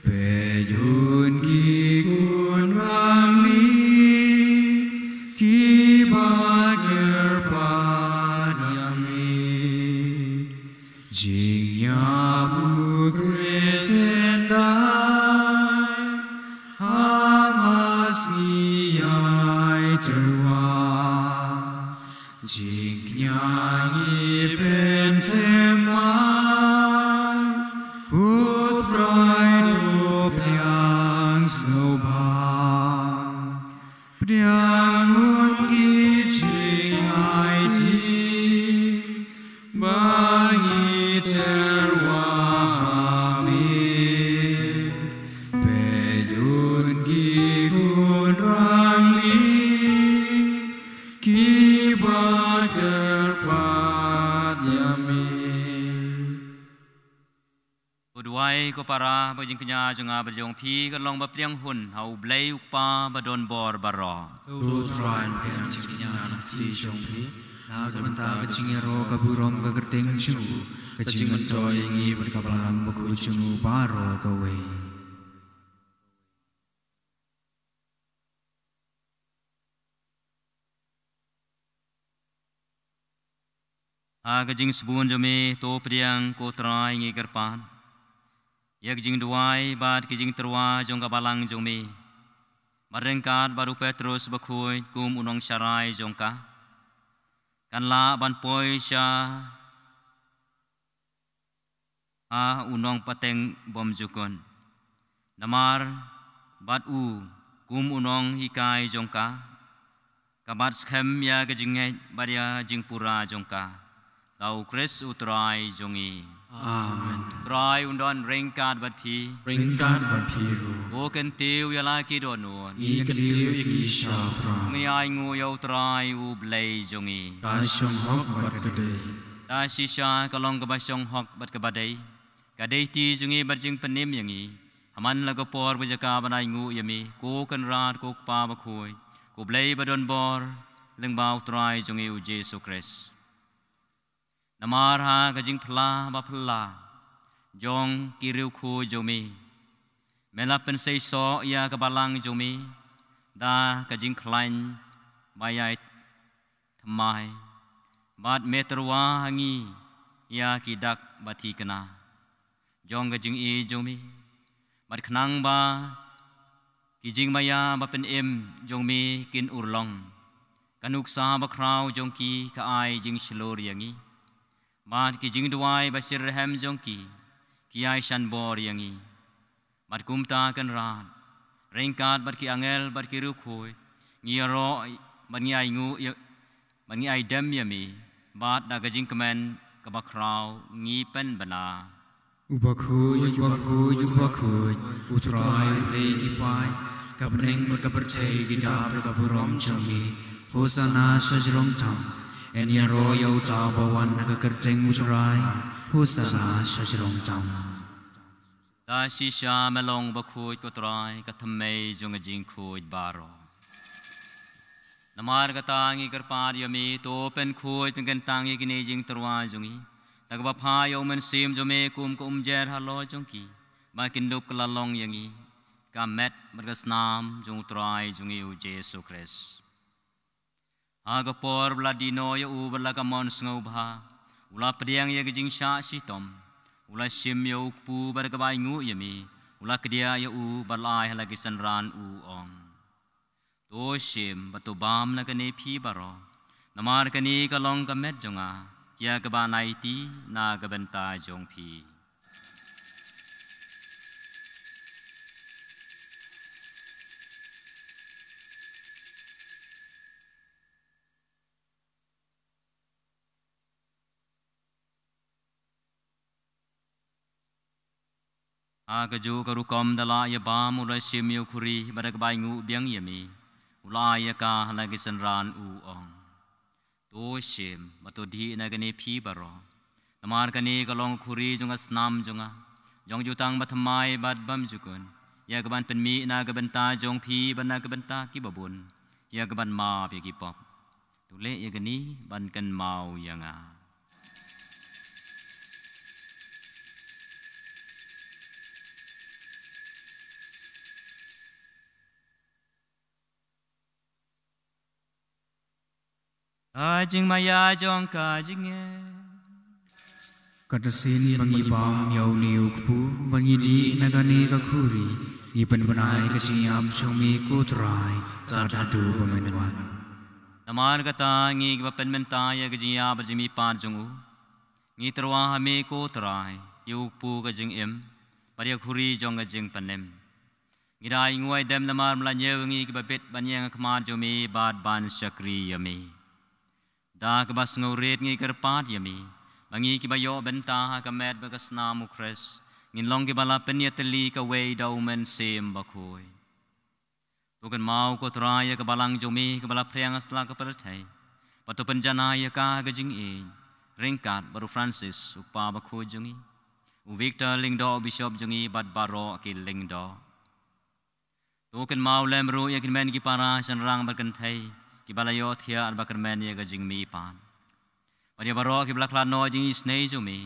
Peit un ki khun rangli kiba kyrpad ïa me. Jingïap u Khrist yn dei, ha mas ngi ïai tyrwa. Jingkñia ngi pynthymmai, U Trai to pdiang sngewbha. Pdiang un ki jingaiti ba ngi tyrwa ha me. Peit un ki khun rangli kiba kyrpad ïa me. Ko duwai ko para, ba ka jingkñia jong nga bad jong phi kan long ba pdiang hun ha U Blei U Kpa badonbor baroh. To U Trai un pdiang jingkñia na ka kti jong phi, na ka bynta ka jingïaroh ka burom ka kyrteng jong u, ka jingmyntoi ïa ngi bad ka balang bakhuid jong u baroh kawei. Ha ka jingsbun jong me, to pdiang ko Trai, ngi kyrpad ïa ka jingduwai bad ka jingtyrwa jong ka balang jong me, bad ryngkat bad u Petrus bakhuid kum u nongsharai jong ka, kan lah ban poi sha ha u nongpateng bymjukut. Namar bad u kum u nonghikai jong ka, ka bat skhem ïa ka jingngeit bad ïa ka jingpura jong ka. Da U Khrist U Trai jong ngi. Amen. Trai un don ryngkat bad phi. Ryngkat bad phi ruh. Ko kyntiew ïa la ki dohnud. Ngi kyntiew ïa ki sha U Trai. Ngi ainguh ïa U Trai U Blei jong ngi. Ka shong hok bad ka dei. Da shisha ka long kaba shong hok bad kaba dei, ka dei kti jong ngi bad jingpynim ïa ngi, ha man la ka por ba jaka ban ainguh ïa me, ko Kynrad, ko Kpa bakhuid, ko Blei badonbor lyngba U Trai jong ngi U Jisu Khrist. Namar ha ka jingphla baphylla jong ki riewkhuid jong me, me la pynseisoh ïa ka balang jong me da ka jingkhlaiñ ba ïai thymmai, bad me tyrwa ha ngi ïa ki dak ba thikna jong ka jingïeit jong me, bad khnang ba ki jingmaïa bapynim jong me kin urlong, ka nuksa bakhraw jong ki ka ai jingshlur ïa ngi, bad ki jingduwai bashitrhem jong ki ki ai shanbor ïa ngi. Bad kumta Kynrad, Ryngkat bad ki angel bad ki riewkhuid, ngi ïaroh bad ngi ainguh ïa, bad ngi aidem ïa me, bad da ka jingkmen kaba khraw ngi pynbna: U bakhuid, u bakhuid, u bakhuid, U Trai, U Blei ki paid, ka bneng bad ka pyrthei ki dap da ka burom jong me. Hosana sha jrong tam. Yn ïaroh ïa uta uba wan ha ka kyrteng U Trai. Hosana sha jrong tam. Da shisha me long bakhuid ko Trai, ka thymmei jong ka jingkhuid baroh. Namar kata ngi kyrpad ïa me, to pynkhuid pynkyntang ïa kine ki jingtyrwa jong ngi, da kaba phah ïa U Mynsiem jong me kum ka umjer halor jong ki, ba kin dup kylla long ïa ngi ka met bad ka snam jong U Trai jong ngi U Jisu Khrist. Ha ka por ba la die noh ïa u bad la ka mon sngewbha, u la pdiang ïa ka jingshah shitom, u la shim ïa u kpu bad kaba ainguh ïa me, u la kdiah ïa u bad la ai ha la ki synran, u ong: To shim bad to bam na kane phi baroh, namar kane ka long ka met jong nga, ïa kaba nai ti na ka bynta jong phi. Ha kajuh ka rukom da la ïa bam, u la shim ïa u khuri bad da kaba ainguh biang ïa me, u la ai ïa ka ha la ki synran, u ong: To shim bad to dih na kane phi baroh, namar kane ka long ka khuri jong ka snam jong nga, jong ka jutang bathymmai bad bymjukut, ïa kaban pynmih na ka bynta jong phi bad na ka bynta kiba bun, ïa kaban map ïa ki pop. To leh ïa kane ban kynmaw ïa nga. Ka jingmaïa jong ka jingngeit. Ka shisien ba ngi bam ïa une u kpu, ba ngi dih na kane ka khuri, ngi pynbna ïa ka jingïap jong me ko Trai, tad haduh ba men wan. Namar kata ngi kiba pynmynta ïa ka jingïap bad jingmihpat jong u, ngi tyrwa ha me ko Trai, ïa u kpu ka jingim, bad ïa ka khuri jong ka jingpynim. Ngi da ainguh aidem namar ba la ñiew ïa ngi kiba bit ban ïeng ha khmat jong me bad ban shakri ïa me. Da kaba sngewrit ngi kyrpad ïa me, ba ngi kiba ïoh bynta ha ka met bad ka snam U Khrist, ngin long kiba la pynïatylli kawei da U Mynsiem Bakhuid. To kynmaw ko Trai ïa ka balang jong me kaba la phriang ha satlak ka pyrthei, bad to pynjanai ïa ka ha ka jingïeit, ryngkat bad u Francis u kpa bakhuid jong ngi, u Victor lyngdoh u bishop jong ngi bad baroh ki lyngdoh. To kynmaw lem ruh ïa ki hynmen ki para shynrang bad kynthei kiba la ïohthiah bad kyrmen ïa ka jingmihpat, bad ïa baroh kiba la khlad noh ha jingisynei jong me,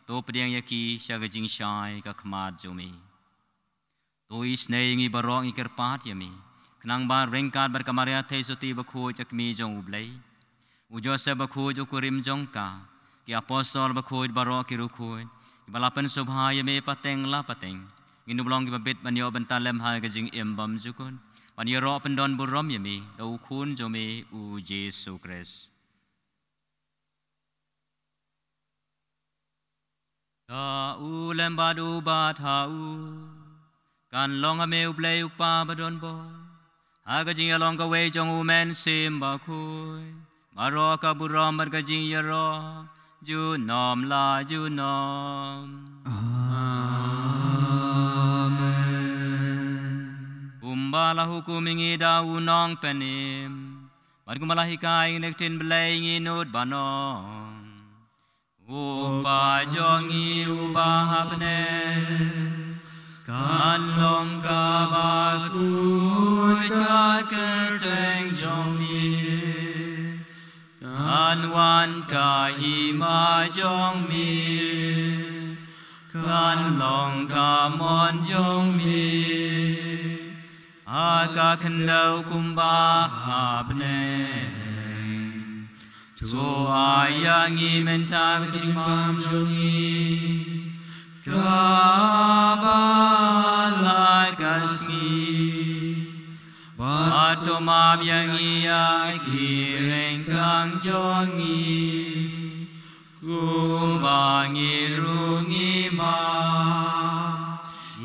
to pdiang ïa ki sha ka jingshai ka khmat jong me. To isynei ïa ngi baroh, ngi kyrpad ïa me, khnang ba ryngkat bad ka Maria Theisotti bakhuid, ka kmie jong U Blei, u Joseph bakhuid u kurim jong ka, ki apostol bakhuid baroh, ki riewkhuid kiba la pynsngewbha ïa me pateng la pateng, ngin ym long kiba bit ban ïoh bynta lem ha ka jingim bymjukut, ban ïaroh pyndonburom ïa me da u Khun jong me u Jisu Khrist. Da u lem bad u bad ha u, kan long ha me U Blei U Kpa badonbor, ha ka jingïalong kawei jong U Mynsiem Bakhuid, baroh ka burom bad ka jingïaroh junom la junom. Amen. Kumba la hukum ïa ngi da u Nongpynim, bad kumba la hikai ïa ngi na ka ktien Blei, ngi nud ban ong: U Kpa jong ngi uba ha bneng, kan long kaba khuid ka kyrteng jong me, kan wan ka hima jong me, kan long ka mon jong me, ha ka khyndew kumba ha bneng. To ai ïa ngi mynta ka jingbam jong ngi kaba la ka sngi, bad to map ïa ngi ïa ki ryngkang jong ngi, kumba ngi ruh ngi map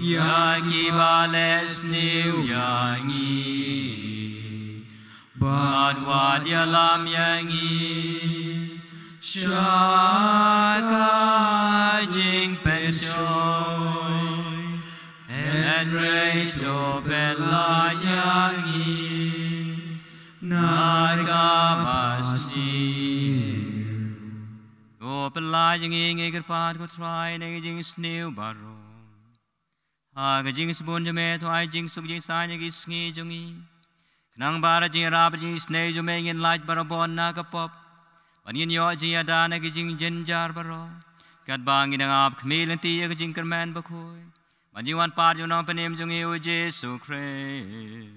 ïa ïa kiba leh sniew ïa ngi, bad wat ïalam ïa ngi sha ka jingpynshoi, hynrei to pynlait ïa ngi na kaba sniew. To pynlait ïa ngi, ngi kyrpad, ko Trai, na ka jingsniew baroh. Ha ka jingsbun jong me, to ai jingsuk jingsaiñ ïa ki sngi jong ngi, khnang ba da ka jingïarap jingsnei jong me ngin lait barabor na ka pop, bad ngin ïoh jingïada na ki jingjynjar baroh, katba ngin nang ap khmih lynti ïa ka jingkyrmen bakhuid bad jingwan pat jong u Nongpynim jong ngi, u Jisu Khrist.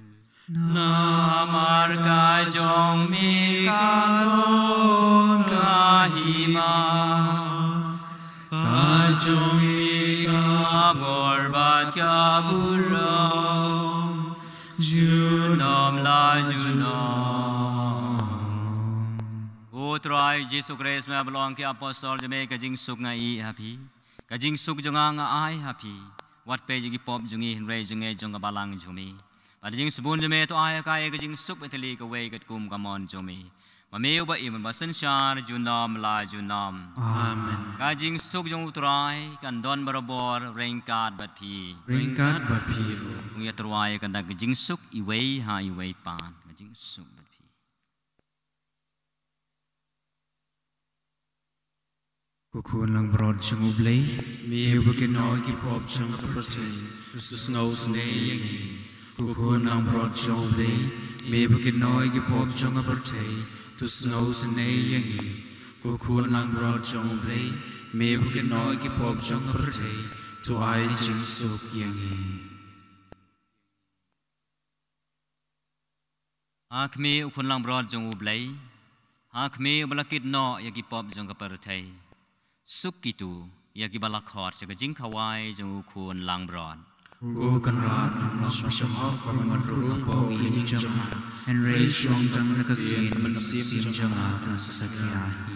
Namar ka jong me ka long ka hima, ka jong me ka bor bad ka burom, junom la junom. Ko Trai Jisu Khrist, me ba la ong ïa ki apostol jong me, ka jingsuk nga ai ha phi, ka jingsuk jong nga nga ai ha phi. Wat peit ïa ki pop jong ngi, hynrei jong ngi jong ka balang jong me. Bad ka jingsbun jong me to ai ha ka ïa ka jingsuk ba ïatylli kawei katkum ka mon jong me. Ma me uba im bad synshar junom la junom. Amen. Ka jingsuk jong u Trai kan don barabor ryngkat bad phi. Ryngkat bad phi ruh. Ïa u Trai kan da ka jingsuk iwei ha iwei pat. Ka jingsuk bad phi. Ko Khun langbrot jong U Blei, me ba kynnoh ïa ki pop jong ka pyrthei, to sngew sngewsynei ïa ngi. Ko Khun langbrot jong U Blei, me ba kynnoh ïa ki pop jong ka pyrthei, to sngew sngewsynei ïa ngi. Ko Khun langbrot jong U Blei, me ba kynnoh ïa ki pop jong ka pyrthei, to ai jingsuk ïa ngi. Ha khmih, ko Khun langbrot jong U Blei. Ha khmih, uba la kit noh ïa ki pop jong ka pyrthei. Suk kito ïa kiba la khot sha ka jingkhawai jong u Khun langbrot. Ko Kynrad, ngam long ba shong hok bad ba mad ruh nga poi ha ïing jong nga, hynrei shu ong tang na ka ktien, ka mynsiem jong nga kan sa satia hi.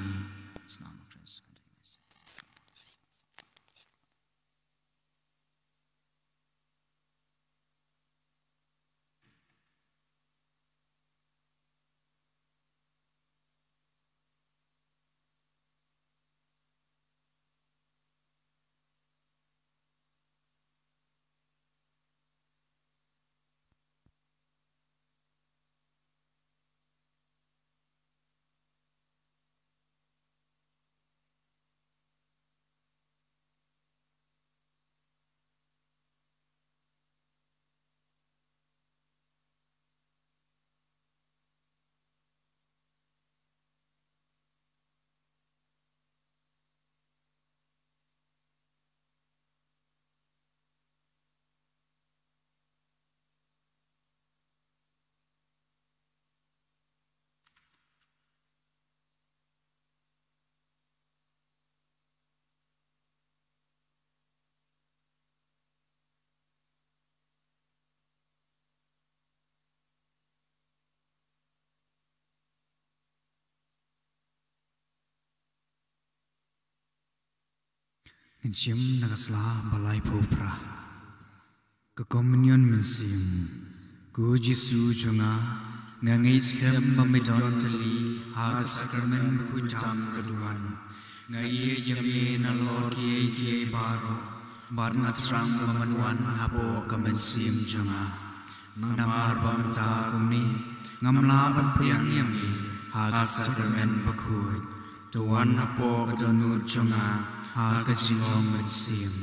Ngin shim na ka sla ba laiphew phra. Ka Komunion Mynsiem. Ko Jisu jong nga, nga ngeit skhem ba me don tylli ha ka Sakramen bakhuid tam ka duwan. Nga ïeit ïa me nalor kiei kiei baroh, bad nga thrang ba men wan hapoh ka mynsiem jong nga. Namar ba mynta kumne ngam lah ban pdiang ïa me ha ka Sakramen bakhuid. To wan hapoh ka dohnud jong nga ha ka jinglong mynsiem.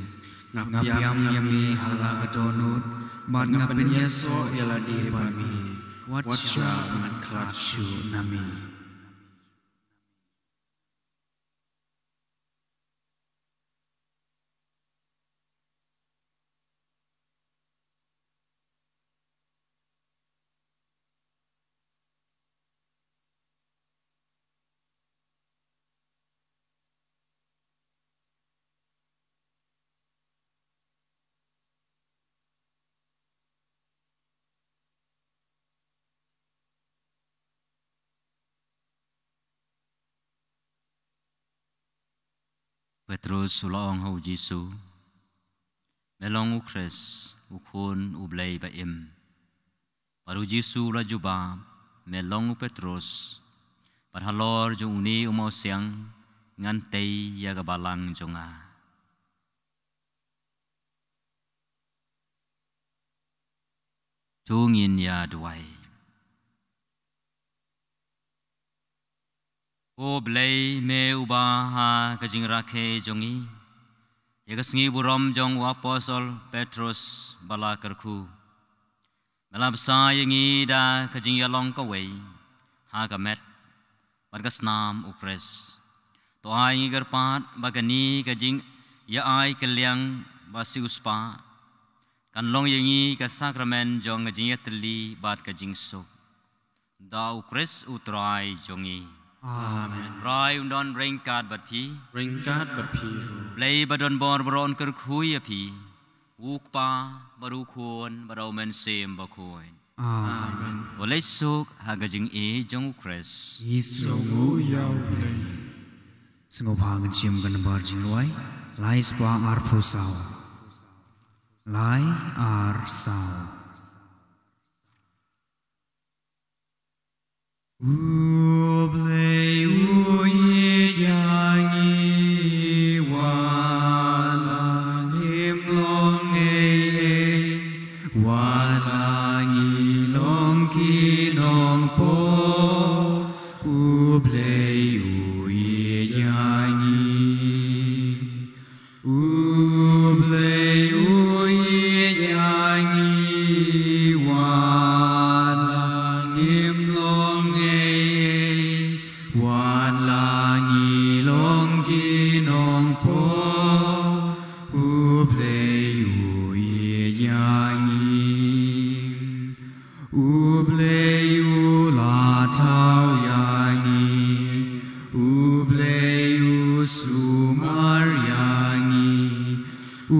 Nga pdiang ïa me ha la ka dohnud, bad nga pynïasoh ïa lade bad me. Wat shah ban khlad shuh na me. Petrus u la ong ha u Jisu, Me long u Khrist, u Khun u Blei ba im. Bad u Jisu u la jubab, me long u Petrus, bad halor jong une u mawsiang ngan tei ïa ka balang jong nga. To ngin ïa duwai. Ko Blei, me uba ha ka jingrakhe jong ngi, ïa ka sngi burom jong u apostol Petrus ba la kyrkhu, me la bsa ïa ngi da ka jingïalong kawei ha ka met bad ka snam u Khrist. To ai ngi kyrpad ba kane ka jingïa-ai kylliang ba siewspah kan long ïa ngi ka sakramen jong ka jingïatylli bad ka jingsuk. Da u Khrist u Trai jong ngi. Amen. Trai un don ryngkat bad phi. Ryngkat bad phi ruh. Blei ba don bor baroh un kyrkhu ïa phi. U Kpa bad u Khun bad u Mynsiem Bakhuid. Amen. Amen. Ba leit suk ha ka jingïeit jong u Khrist. Isong u ïa u Blei. Sngewbha ngin shim ka nambar jingrwai lai spah arphew saw. Lai ar saw. U Blei u ïeit ïa ngi, wat la ngim long ei ei, wat la ngi long ki nongpop, U Blei u ïeit ïa ngi. U Blei u ïeit ïa ngi, wat la ngim long ei ei, wat la ngi long ki nongpop, U Blei u ïeit ïa ngi. U Blei u la thaw ïa ngi, U Blei u sumar ïa ngi, U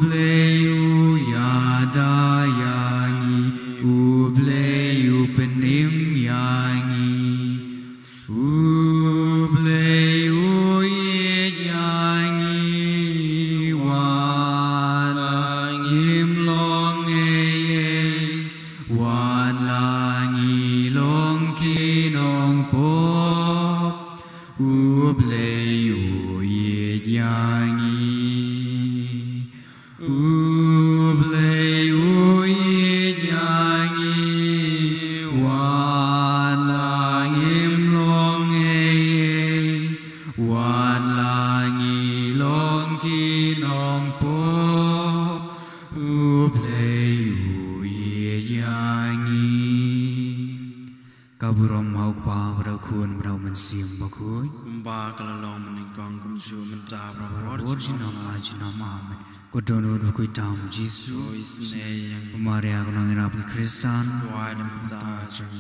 Blei u ïada ïa ngi, U Blei u pynim ïa ngi. U Blei u ïeit ïa ngi, wat la ngim long ei ei, wat la ngi long ki nongpop, U Blei u ïeit ïa ngi. U Blei u ïeit ïa ngi, wat la ngim long ei ei, wat la ngi long ki nongpop, U Blei u ïeit ïa ngi. Ka burom ha u Kpa bad ha u Khun bad ha u Mynsiem Bakhuid. Kumba ka la long mynnyngkong, kumjuh mynta bad barabor, junom la junom. Amen. Ko don u Bakhuid tam Jisu. Ko isynei ïa ngi. Ko Maria ko nongïarap ki Khristan. Duwai namar kata jong